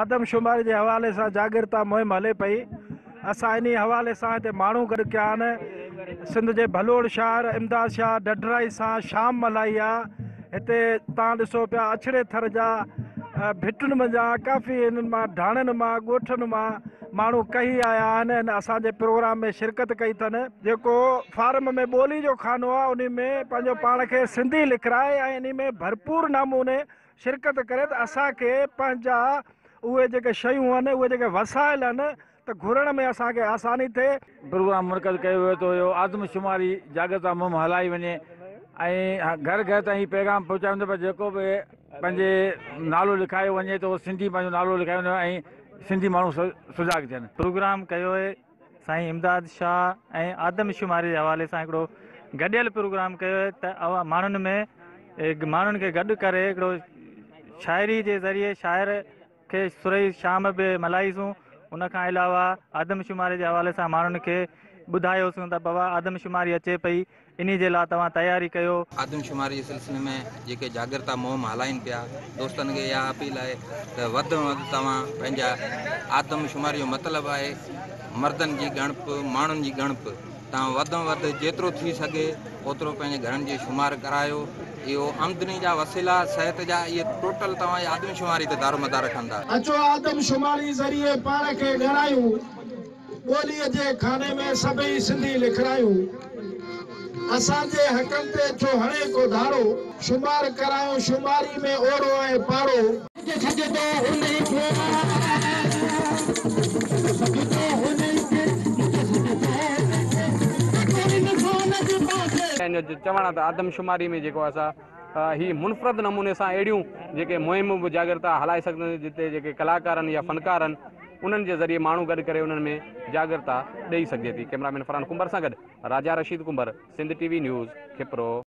آدمشماري جي حوالي سان جاڳرتا مهم هلي پئي. اسان انهي حوالي سان هتي ماڻهو گڏ ڪيا آهن. سنڌ جي ڀلوڙ شاعر امداد شاهه ڍڍرائي سان شام ملهائي آ. هتي توهان ڏسو پيا اڇڙي ٿر جا ڀٽن منجهان ڪافي هنن مان ڍاڻن مان ڳوٺن مان ماڻهو ڪهي آيا آهن هن اسان جي پروگرام ۾ شرڪت ڪئي اٿن. جيڪو فارم ۾ ٻولي جو خانو آ انهي ۾ پنهنجو پاڻ کي سنڌي لکرائي ۽ انهي ۾ ڀرپور نموني شرڪت ڪري ته اسان کي پنهنجا اهي جيڪي شيون آهن، اهي جيڪي وسائل آهن ته گهرڻ ۾ اسان کي آساني ٿئي. پروگرام منعقد ڪيو ويو ته اهو آدمشماري جاڳرتا مهم هلائي وڃي ۽ گهر گهر تائين هي پيغام پهچايو وڃي ته جيڪو به پنهنجي نالو لکايو وڃي ته اهو سنڌي پنهنجو نالو لکايو وڃي ۽ سنڌي ماڻهو سجاڳ ٿين. پروگرام ڪيو اهي سائين امداد شاهه ۽ آدمشماري جي حوالي سان هڪڙو گڏيل پروگرام ڪيو آهي ته اوهان ماڻهن ۾ ماڻهن کي گڏ ڪري هڪڙو شاعري جي ذريعي شاعر کي سرهي شام به ملهائيسون ان کان علاوه آدمشماري جي حوالي سان ماڻهن کي ٻڌايوسون ته بابا آدمشماري اچي پئي انهي جي لاء توهان تياري ڪيو. آدمشماري جي سلسلي ۾ جيڪي جاڳرتا مهم هلائين پيا دوستن کي اها اپيل آهي ته وڌ ۾ وڌ توهان پنهنجا آدمشماري جو مطلب آهي مردن جي ڳڻپ ماڻهن جي ڳڻپ توهان وڌ ۾ وڌ جيترو ٿي سگهي اوترو پنهنجي گهرن جي شمار ڪرايو اهو آمدني جا وسيلا صحت جا اهي ٽوٽل توهان جي آدمشماري تي دارومدار رکن ٿا. اچو آدمشماري ذريعي پاڻ کي ڳڻايون. ٻوليء جي خاني ۾ سڀئي سنڌي لکرايون. اسان جي حقن تي ڇو هڻي ڪو ڌاڙو. شمار ڪرايون شماري ۾ اوڙو ۽ پاڙو. ان جو چوڻ آهي ته آدمشماري ۾ جيڪو آهي سا هي منفرد نموني سان اهڙيون جيڪي مهمون به جاڳرتا هلائي سگهن ٿيون جتي جيڪي ڪلاڪار آهن يا فنڪار آهن انهن جي ذريعي ماڻهو گڏ ڪري انهن ۾ جاڳرتا ڏئي سگهجي ٿي. ڪئميرا مين فرحان ڪنڀر سان گڏ Raja Rasheed Kumbhar, Sindh T V news, Khipro.